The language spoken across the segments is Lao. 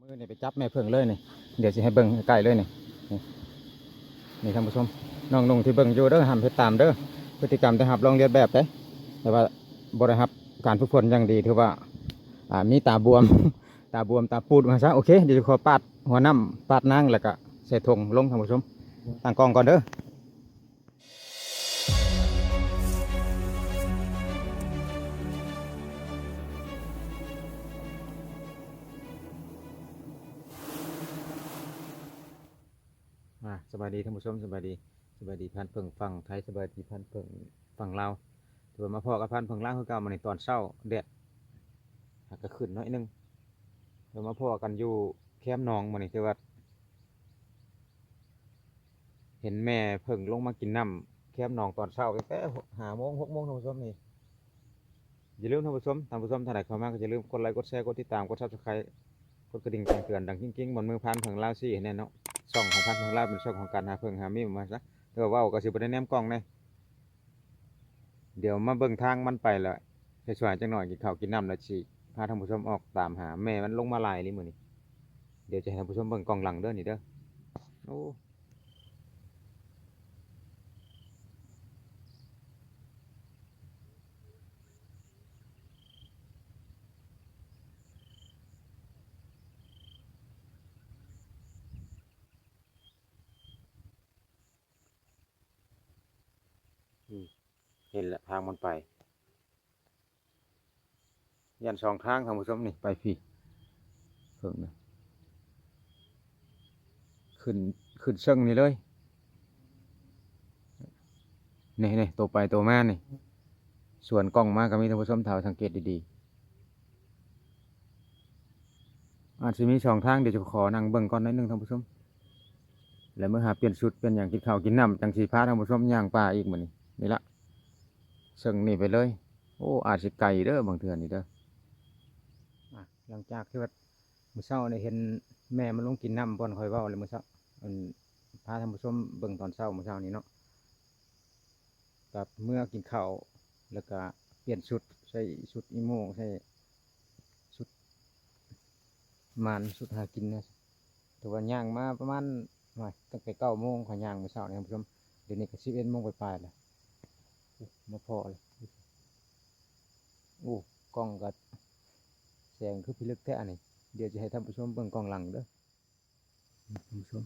ມືນີ້ໄປຈັບແມ່ເຜິ້ງເລີຍນີ້ ດຽວຊິໃຫ້ເບິ່ງໃກ້ໆເລີຍນີ້ ນີ້ ນີ້ທ່ານຜູ້ຊົມ ນ້ອງນຸ່ງທີ່ເບິ່ງຢູ່ເດີ ຫ້າມເຮັດຕາມເດີ ພຶດຕິກຳໄດ້ຮັບຮອງລຽນແບບເດ້ ແຕ່ວ່າບໍ່ໄດ້ຮັບການຝຶກຝົນຢ່າງດີ ຖືວ່າ ອ່າ ມີຕາບວມ ຕາບວມ ຕາປູດວ່າຊະ. ໂອເຄ ດຽວຊິຂໍປາດຫົວນ້ຳ ປາດນາງ ແລ້ວກະໃສ່ຖົງລົງ ທ່ານຜູ້ຊົມ ຕັ້ງກ້ອງກ່ອນເດີ. ອ່າ ສະບາຍດີທ່ານຜູ້ຊົມ ສະບາຍດີ ສະບາຍດີພານເຜິ້ງຝັ່ງໄທ ສະບາຍດີພານເຜິ້ງຝັ່ງລາວ. ຖືວ່າມາພໍ້ກັບພານເຜິ້ງລາວຄືເກົ່າ ມື້ນີ້ຕອນເຊົ້າແດດຫາກກະຂຶ້ນໜ້ອຍໜຶ່ງ ຖືວ່າມາພໍ້ກັນຢູ່ແຄມໜອງ ມື້ນີ້ຖືວ່າ ເຫັນແມ່ເຜິ້ງລົງມາກິນນ້ຳແຄມໜອງຕອນເຊົ້າ ຕັ້ງແຕ່ຫ້າໂມງ ຫົກໂມງ ທ່ານຜູ້ຊົມນີ້. ຢ່າລືມທ່ານຜູ້ຊົມ ທ່ານຜູ້ຊົມທ່ານໃດເຂົ້າມາກໍຢ່າລືມກົດໄລ ກົດແຊ ກົດຕິດຕາມ ກົດ Subscribe ກົດກະດິ່ງແຈ້ງເຕືອນດັງກິ້ງໆ ບ່ອນມືພານເຜິ້ງລາວຊີ້ໃຫ້ແນ່ເນາະ. ຊ່ອງຂອງພານເຜິ້ງລາວເປັນຊ່ອງຂອງການຫາເຜິ້ງຫາມີມວ່າຊະ ແຕ່ວ່າເວົ້າກໍຊິບໍ່ໄດ້ແນມກ້ອງແດ່. ດຽວມາເບິ່ງທາງມັນໄປລະ ສາຍໆຈັກໜ້ອຍ ກິນເຂົ້າກິນນ້ຳແລ້ວຊິພາທ່ານຜູ້ຊົມອອກຕາມຫາແມ່ມັນ. ລົງມາຫຼາຍອີ່ຫຼີມື້ນີ້ ດຽວຈະໃຫ້ທ່ານຜູ້ຊົມເບິ່ງກ້ອງຫຼັງເດີ ນີ້ເດີ. ໂອ້ ອືມ ເຫັນແລ້ວທາງມັນໄປ ຢ້ານສອງທາງທ່ານຜູ້ຊົມນີ້ ໄປພີ້ ເບິ່ງນະ ຂຶ້ນ ຂຶ້ນເຊິ່ງນີ້ເລີຍ ນີ້ໆ ໂຕໄປໂຕມານີ້ ສວນກ້ອງມາກໍມີ ທ່ານຜູ້ຊົມ ຖ້າວ່າສັງເກດດີໆ ອາດຊິມີສອງທາງ ດຽວຈະຂໍນັ່ງເບິ່ງກ່ອນໜ້ອຍໜຶ່ງທ່ານຜູ້ຊົມ ແລ້ວມື້ຫາປ່ຽນຊຸດປ່ຽນຫຍັງ ກິນເຂົ້າກິນນ້ຳ ຈັ່ງຊິພາທ່ານຜູ້ຊົມຍ່າງປ່າອີກມື້ນີ້. ນີ້ລະ ເຊິ່ງນີ້ໄປເລີຍ ໂອ້ ອາດຊິໄກເດີ ບາງເທື່ອນີ້ເດີ. ອ່າ ຫຼັງຈາກທີ່ວ່າມື້ເຊົ້ານີ້ເຫັນແມ່ມັນລົງກິນນ້ຳບ່ອນຂ້ອຍເວົ້າແລ້ວມື້ເຊົ້າ ອັນ ພາທ່ານຜູ້ຊົມເບິ່ງຕອນເຊົ້າມື້ເຊົ້ານີ້ເນາະ ກັບເມືອກິນເຂົ້າ ແລ້ວກະປ່ຽນຊຸດ ໃສ່ຊຸດອີໂມ່ງ ໃສ່ຊຸດໝານ ຊຸດຫາກິນນະ. ແຕ່ວ່າຍ່າງມາປະມານ ໂອ້ຍ ຕັ້ງແຕ່ເກົ້າໂມງຂ້ອຍຍ່າງມື້ເຊົ້ານີ້ທ່ານຜູ້ຊົມ ດຽວນີ້ກໍສິບເອັດໂມງປາຍໆແລ້ວ ມາພໍ້ແລ້ວ. ໂອ້ ກ້ອງກໍແສງຄືພິລຶກແທ້ອັນນີ້ ດຽວຈະໃຫ້ທ່ານຜູ້ຊົມເບິ່ງກ້ອງຫຼັງເດີ ທ່ານຜູ້ຊົມ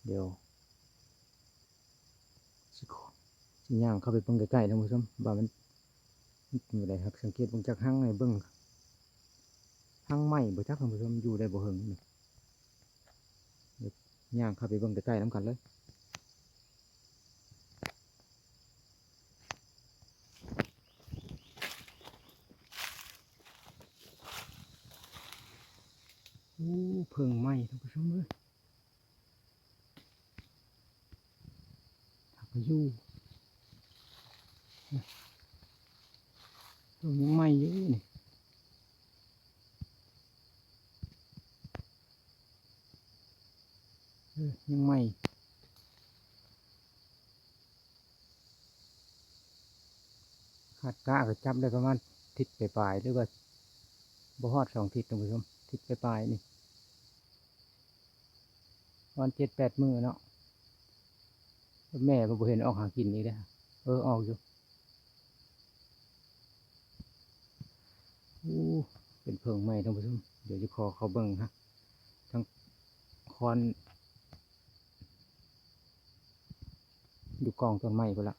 ດຽວ ຊິ ຊິຍ່າງເຂົ້າໄປເບິ່ງໃກ້ໆ ທ່ານຜູ້ຊົມ ວ່າມັນ ມັນເປັນແນວໃດ. ຫາກສັງເກດເບິ່ງຈາກຮັງໃຫ້ເບິ່ງ ຮັງໄມ້ບໍ່ຈັກ ທ່ານຜູ້ຊົມ ຢູ່ໄດ້ບໍ່ເຫິງນີ້. ດຽວຍ່າງເຂົ້າໄປເບິ່ງໃກ້ໆນຳກັນເລີຍ. ໂອ້ ເຜິ້ງໄໝ້ ທ່ານຜູ້ຊົມເອີຍ ຖ້າໄປຢູ່ ເບິ່ງ ຍັງໃໝ່ຢູ່ນີ້ ເອີ ຍັງໃໝ່. ຄາດກະກໍຈັບໄດ້ປະມານທິດປາຍໆ ຫຼືວ່າບໍ່ຮອດສອງທິດ ທ່ານຜູ້ຊົມ ທິດປາຍໆນີ້ ປະມານເຈັດແປດມື້ເນາະ. ແມ່ກໍບໍ່ເຫັນອອກຫາກິນອີກເດ້ ເອີ ອອກຢູ່. ໂອ້ ເປັນເຜິ້ງໄໝ້ ທ່ານຜູ້ຊົມ ດຽວຊິຂໍເຂົ້າເບິ່ງຮະ ທັງຄອນ ຢູ່ກ້ອງຕົ້ນໄມ້ພຸ້ນລະ.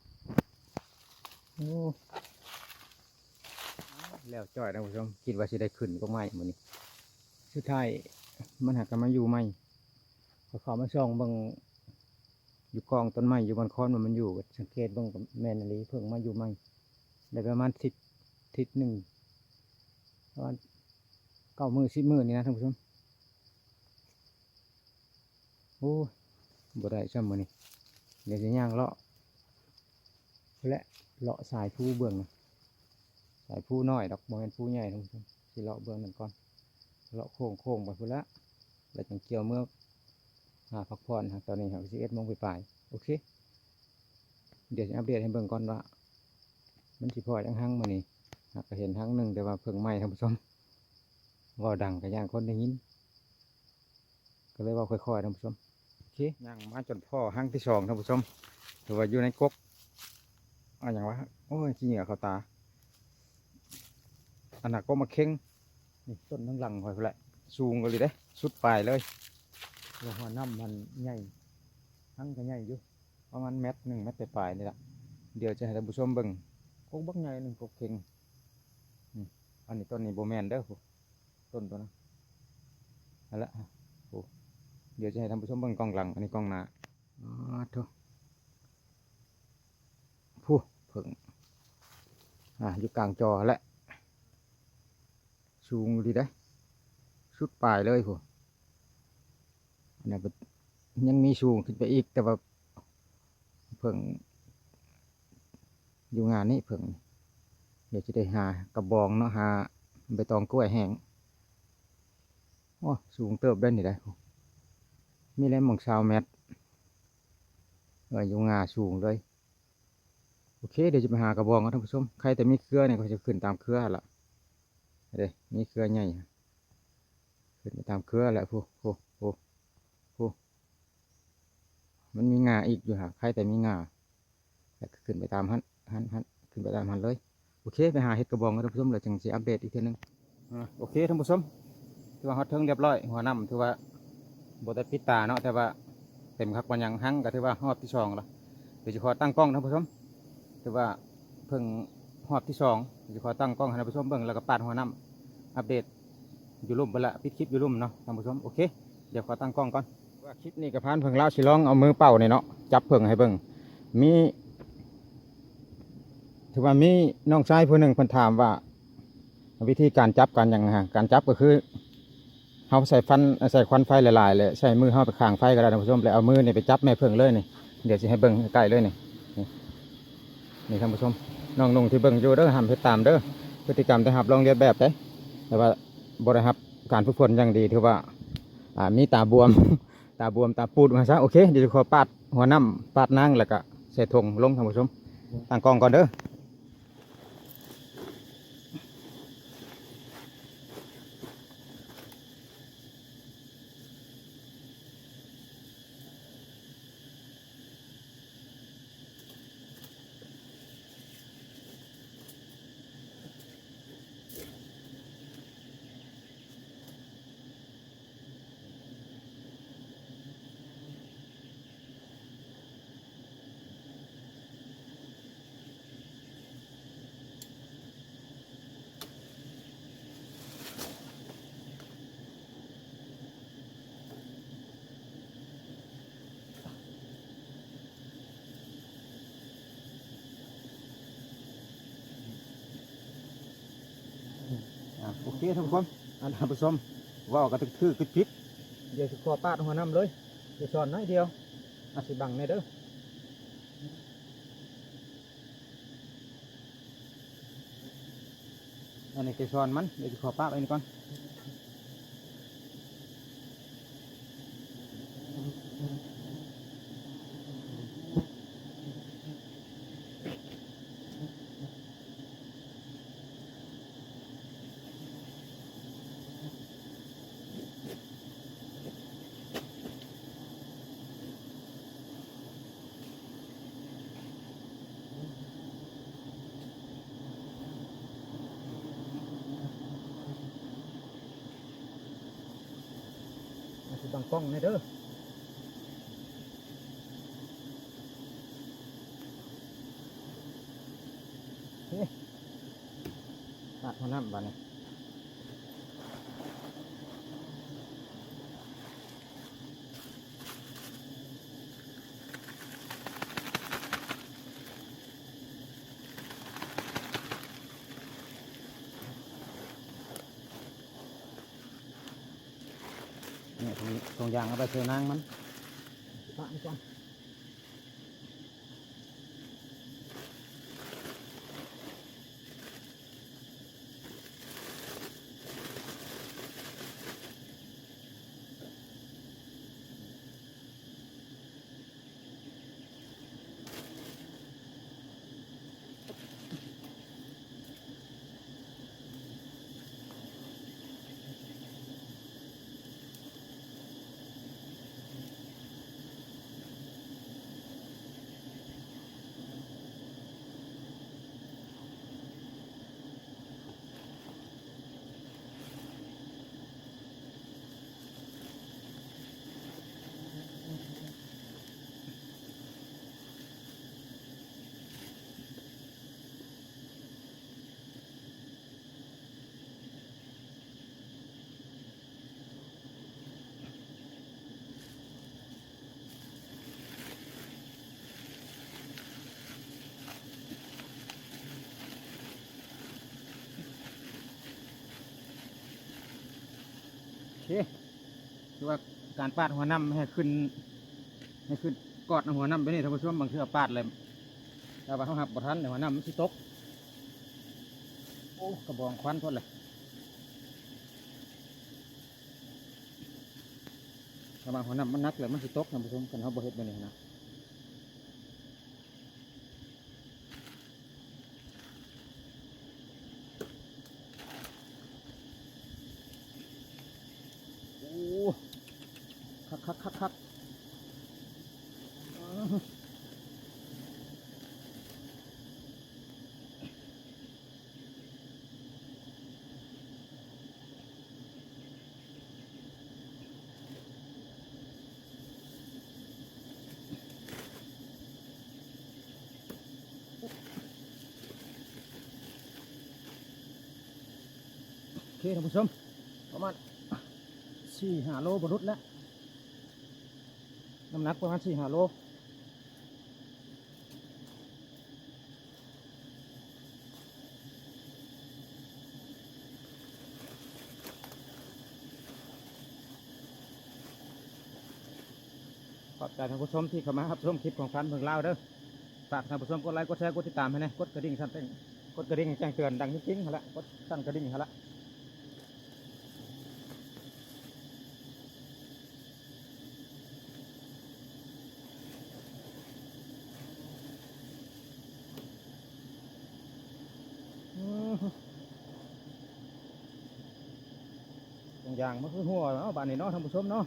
ໂອ້ ແລ້ວຈ້ອຍ ທ່ານຜູ້ຊົມ ຄິດວ່າຊິໄດ້ຂຶ້ນກົກໄມ້ມື້ນີ້ ສຸດທ້າຍມັນຫາກກັບມາຢູ່ໃໝ່. ຂ້ອຍເຂົ້າມາສ່ອງເບິ່ງຢູ່ກ້ອງຕົ້ນໄມ້ ຢູ່ບ່ອນຄອນວ່າມັນຢູ່ ສັງເກດເບິ່ງກໍແມ່ນອີ່ຫຼີ ເພິ່ງມາຢູ່ໃໝ່ ໄດ້ປະມານທິດ ທິດໜຶ່ງ ປະມານເກົ້າມື້ ສິບມື້ນີ້ນະ ທ່ານຜູ້ຊົມ. ໂອ້ຍ ບໍ່ໄດ້ຊ້ຳມື້ນີ້ ດຽວຊິຍ່າງເລາະ ແລະ ເລາະສາຍພູເບື້ອງ ສາຍພູນ້ອຍດອກ ບໍ່ແມ່ນພູໃຫຍ່ ທ່ານຜູ້ຊົມ. ຊິເລາະເບື້ອງນັ້ນກ່ອນ ເລາະໂຄ້ງໆໄປພຸ້ນລະ ແລ້ວຈັ່ງກ່ຽວເມືອຫາພັກຜ່ອນ. ຕອນນີ້ຫາກສິບເອັດໂມງປາຍໆ. ໂອເຄ ດຽວຊິອັບເດດໃຫ້ເບິ່ງກ່ອນວ່າ ມັນຊິພໍ້ຈັກຮັງມື້ນີ້. ຫາກກໍເຫັນຮັງໜຶ່ງ ແຕ່ວ່າເພິ່ງໄໝ້ ທ່ານຜູ້ຊົມ. ເວົ້າດັງກໍຢ້ານຄົນໄດ້ຍິນ ກໍເລີຍເວົ້າຄ່ອຍໆ ທ່ານຜູ້ຊົມ. ໂອເຄ ຍ່າງມາຈົນພໍ້ຮັງທີສອງ ທ່ານຜູ້ຊົມ ຖືວ່າຢູ່ໃນກົກ ອາ ຫຍັງວະ ໂອ້ຍ ຂີ້ເຫຍື້ອເຂົ້າຕາ. ອັນນັ້ນກົກໝາກເຂັງ ນີ້ຕົ້ນທາງຫຼັງຂ້ອຍພຸ້ນແຫຼະ ສູງອີ່ຫຼີເດ້ ສຸດປາຍເລີຍ. ແລ້ວຫົວນ້ຳມັນໃຫຍ່ ຮັງກໍໃຫຍ່ຢູ່ ປະມານແມັດໜຶ່ງ ແມັດປາຍໆ ນີ້ລະ. ດຽວຈະໃຫ້ທ່ານຜູ້ຊົມເບິ່ງ ກົກບັກໃຫຍ່ໜຶ່ງ ກົກເຂັງ. ອືມ ອັນນີ້ຕົ້ນນີ້ບໍ່ແມ່ນເດີ ຕົ້ນຕົວນັ້ນ ຫັ້ນລະ. ໂອ້ ດຽວຈະໃຫ້ທ່ານຜູ້ຊົມເບິ່ງກ້ອງຫຼັງ ອັນນີ້ກ້ອງໜ້າ. ອາ ໂທ້ ຜູ້ ເຜິ້ງ ອາ ຢູ່ກາງຈໍຫັ້ນແຫຼະ ສູງອີ່ຫຼີເດ້ ສຸດປາຍເລີຍພຸ້ນ. ອັນນັ້ນກໍຍັງມີສູງຂຶ້ນໄປອີກ ແຕ່ວ່າເຜິ້ງຢູ່ງານນີ້ ເຜິ້ງ ດຽວຊິໄດ້ຫາກະບອງເນາະ ຫາໃບຕອງກ້ວຍແຫ້ງ. ໂອ້ ສູງເຕີບເດ້ນີ້ໄດ໋ ມີແຫຼະໝ່ອງຊາວແມັດ ເອີ ຢູ່ງາສູງເລີຍ. ໂອເຄ ດຽວຈະໄປຫາກະບອງກ່ອນທ່ານຜູ້ຊົມ. ໃຄແຕ່ມີເຄືອນີ້ ຂ້ອຍຈະຂຶ້ນຕາມເຄືອຫັ້ນລະ ເດ້ ມີເຄືອໃຫຍ່ ຂຶ້ນໄປຕາມເຄືອແຫຼະ. ໂອ້ ໂອ້ ໂອ້ ໂອ້ ມັນມີງາອີກຢູ່ຫາ ໃຄແຕ່ມີງາ ແລ້ວກໍຂຶ້ນໄປຕາມຫັ້ນ ຫັ້ນ ຫັ້ນ ຂຶ້ນໄປຕາມຫັ້ນເລີຍ. ໂອເຄ ໄປຫາເຮັດກະບອງກ່ອນທ່ານຜູ້ຊົມ ແລ້ວຈຶ່ງຊິອັບເດດອີກເທື່ອໜຶ່ງ. ອາ ໂອເຄທ່ານຜູ້ຊົມ ຖືວ່າຮອດເທິງລຽບຮ້ອຍ. ຫົວນ້ຳຖືວ່າບໍ່ໄດ້ປິດຕາເນາະ ແຕ່ວ່າເຕັມຄັກປານຫຍັງ. ຮັງກໍຖືວ່າຮອບທີສອງລະ. ດຽວຊິຂໍຕັ້ງກ້ອງທ່ານຜູ້ຊົມ ຖືວ່າເພິ່ງຮອບທີສອງ. ດຽວຊິຂໍຕັ້ງກ້ອງໃຫ້ທ່ານຜູ້ຊົມເບິ່ງ ແລ້ວກໍປາດຫົວນ້ຳ ອັບເດດຢູ່ລຸ່ມເບິ່ງລະ ປິດຄລິບຢູ່ລຸ່ມເນາະທ່ານຜູ້ຊົມ. ໂອເຄ ດຽວຂໍຕັ້ງກ້ອງກ່ອນ. ວ່າຄລິບນີ້ກໍພານເພິ່ງລາວຊິລອງເອົາມືເປົ່ານີ້ເນາະ ຈັບເພິ່ງໃຫ້ເບິ່ງ. ມີ ຖືວ່າມີນ້ອງຊາຍຜູ້ໜຶ່ງເພິ່ນຖາມວ່າ ວິທີການຈັບການຫຍັງຫັ້ນ ການຈັບກໍຄືເຮົາໃສ່ຟັນ ໃສ່ຄວັນໄຟຫຼາຍໆ ແລ້ວໃຊ້ມືເຮົາໄປຂ້າງໄຟກໍໄດ້ທ່ານຜູ້ຊົມ ແລ້ວເອົາມືນີ້ໄປຈັບແມ່ເພິ່ງເລີຍນີ້. ດຽວຊິໃຫ້ເບິ່ງໃກ້ໆເລີຍນີ້ ນີ້ ນີ້ທ່ານຜູ້ຊົມ ນ້ອງນຸ່ງທີ່ເບິ່ງຢູ່ເດີ ຫ້າມເຮັດຕາມເດີ. ພຶດຕິກຳໄດ້ຮັບລອງລຽນແບບເດ້ ແຕ່ວ່າບໍ່ໄດ້ຮັບການຝຶກຝົນຢ່າງດີ ຖືວ່າ ອ່າ ມີຕາບວມ ຕາບວມຕາປູດວ່າຊະ. ໂອເຄ ດຽວຊິຂໍປາດຫົວນ້ຳ ປາດນາງ ແລ້ວກະໃສ່ຖົງລົງທ່ານຜູ້ຊົມ. ຕັ້ງກ້ອງກ່ອນເດີ. ອ່າ ໂອເຄທ່ານຜູ້ຊົມ ອັນ ທ່ານຜູ້ຊົມ ເວົ້າກໍຖືກໆຜິດໆ ດຽວຊິຂໍປາດຫົວນ້ຳເລີຍ ດຽວສອນໜ້ອຍດຽວ ອາດຊິບັງແດ່ເດີ. ອັນນີ້ເກສອນມັນ ດຽວຊິຂໍປະໄວ້ນີ້ກ່ອນ. ອາດຊິບັງກ້ອງແດ່ເດີ. ນີ້ ຕັດຫົວນ້ຳບາດນີ້. ນີ້ ຖົງ ຖົງຢາງເອົາໄປໃສ່ນາງມັນ ປະມັນກ່ອນ. ນີ້ ເຄ ຄືວ່າການປາດຫົວນ້ຳໃຫ້ຂຶ້ນ ໃຫ້ຂຶ້ນກອດເອົາຫົວນ້ຳແບບນີ້ ທ່ານຜູ້ຊົມ. ບາງເທື່ອປາດແລ້ວ ຖ້າວ່າເຮົາຮັບບໍ່ທັນ ຫົວນ້ຳມັນຊິຕົກ. ໂອ້ ກະບອງຄວັນໂພດແຫຼະ. ຖ້າວ່າຫົວນ້ຳມັນໜັກແລ້ວ ມັນຊິຕົກ ທ່ານຜູ້ຊົມ ຄັນເຮົາບໍ່ເຮັດແບບນີ້ນະ. ໂອ້ ຄັກໆໆໆ. ໂອເຄ ທ່ານຜູ້ຊົມ ປະມານສີ່ຫ້າໂລບໍ່ຫຼຸດແລ້ວ ນ້ຳໜັກປະມານສີ່ຫ້າໂລ. ຂອບໃຈທ່ານຜູ້ຊົມທີ່ເຂົ້າມາຮັບຊົມຄລິບຂອງພານເມືອງລາວເດີ້. ຝາກທ່ານຜູ້ຊົມກົດໄລ ກົດແຊ ກົດຕິດຕາມໃຫ້ແດ່ ກົດກະດິ່ງສັ່ນ ກົດກະດິ່ງແຈ້ງເຕືອນດັງຈິງໆຫັ້ນລະ ກົດສັ່ນກະດິ່ງຫັ້ນລະ. ອືມ ທຸງຢາງມັນຄືຮົ່ວເນາະ ບາດນີ້ເນາະ ທ່ານຜູ້ຊົມເນາະ.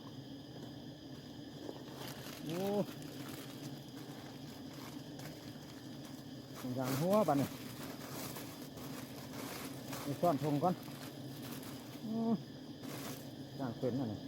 ໂອ້ ທຸງຢາງຮົ່ວບາດນີ້ ໄປຊ້ອນຖົງກ່ອນ. ອືມ ຊ່າງເປັນອັນນີ້.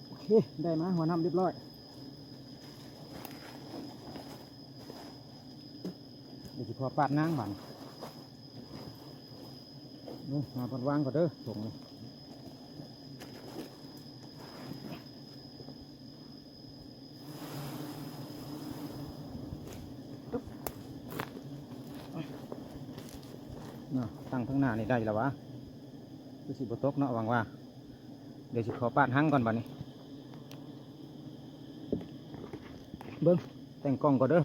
ໂອເຄ ໄດ້ມາຫົວນ້ຳຮຽບຮ້ອຍ. ດຽວຊິຂໍປາດນາງບາດນີ້. ເບິ່ງ ຫາບ່ອນວາງກ່ອນເດີ້ ຖົງນີ້. ເນາະ ຕັ້ງທາງໜ້ານີ້ໄດ້ລະຫວາ? ຄືຊິບໍ່ຕົກເນາະ ຫວັງວ່າ. ດຽວຊິຂໍປາດຮັງກ່ອນບາດນີ້. ເບິ່ງ ແຕ່ງກ້ອງກ່ອນເດີ້.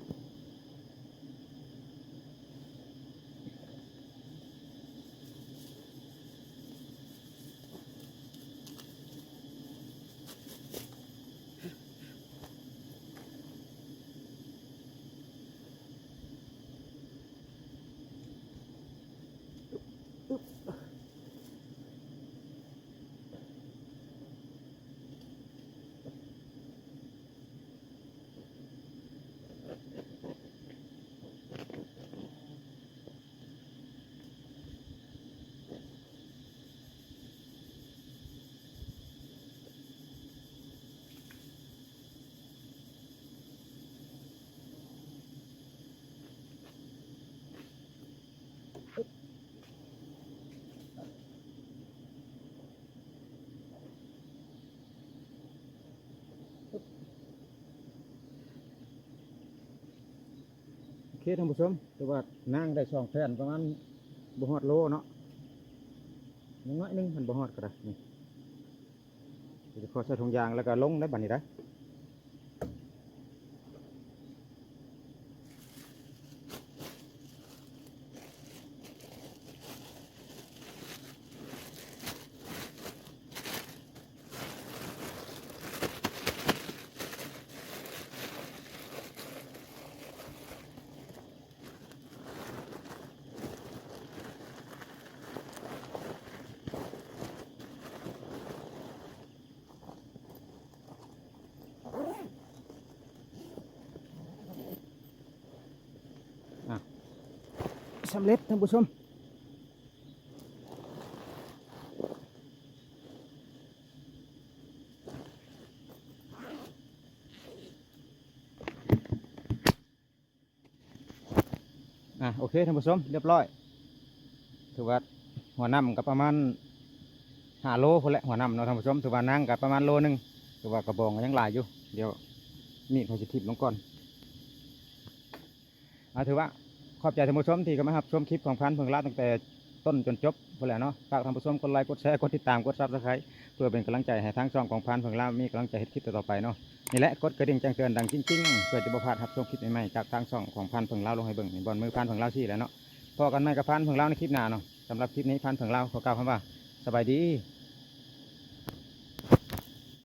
ໂອເຄ ທ່ານຜູ້ຊົມ ຖືວ່ານາງໄດ້ສອງແຜ່ນ ປະມານບໍ່ຮອດໂລເນາະ ຍັງໜ້ອຍໜຶ່ງ ມັນບໍ່ຮອດກໍໄດ້. ນີ້ ດຽວຊິຂໍໃສ່ຖົງຢາງ ແລ້ວກໍລົງໄດ້ບາດນີ້ໄດ໋. ສຳເລັດ ທ່ານຜູ້ຊົມ. ອ່າ ໂອເຄ ທ່ານຜູ້ຊົມ ຮຽບຮ້ອຍ. ຖືວ່າຫົວນ້ຳກໍປະມານຫ້າໂລພຸ້ນແຫຼະ ຫົວນ້ຳເນາະທ່ານຜູ້ຊົມ. ຖືວ່ານາງກໍປະມານໂລໜຶ່ງ. ຖືວ່າກະບອງກໍຍັງຫຼາຍຢູ່. ດຽວມີດຂ້ອຍຊິຖິ້ມລົງກ່ອນ. ອ່າ ຖືວ່າຂອບໃຈທ່ານຜູ້ຊົມທີ່ເຂົ້າມາຮັບຊົມຄລິບຂອງພານເຜິ້ງລາວຕັ້ງແຕ່ຕົ້ນຈົນຈົບພຸ້ນແຫຼະເນາະ. ຝາກທ່ານຜູ້ຊົມກົດໄລ ກົດແຊ ກົດຕິດຕາມ ກົດ Subscribe ເພື່ອເປັນກຳລັງໃຈໃຫ້ທາງຊ່ອງຂອງພານເຜິ້ງລາວມີກຳລັງໃຈເຮັດຄລິບຕໍ່ໆໄປເນາະ. ນີ້ແຫຼະ ກົດກະດິ່ງແຈ້ງເຕືອນດັງຈິ້ງໆ ເພື່ອຈະບໍ່ພາດຮັບຊົມຄລິບໃໝ່ໆຈາກທາງຊ່ອງຂອງພານເຜິ້ງລາວລົງໃຫ້ເບິ່ງ. ນີ້ບ່ອນມືພານເຜິ້ງລາວຊີ້ແຫຼະເນາະ. ພໍ້ກັນໃໝ່ກັບພານເຜິ້ງລາວໃນຄລິບໜ້າເນາະ. ສຳລັບຄລິບນີ້ ພານເຜິ້ງລາວຂໍກ່າວຄຳວ່າ ສະບາຍດີ.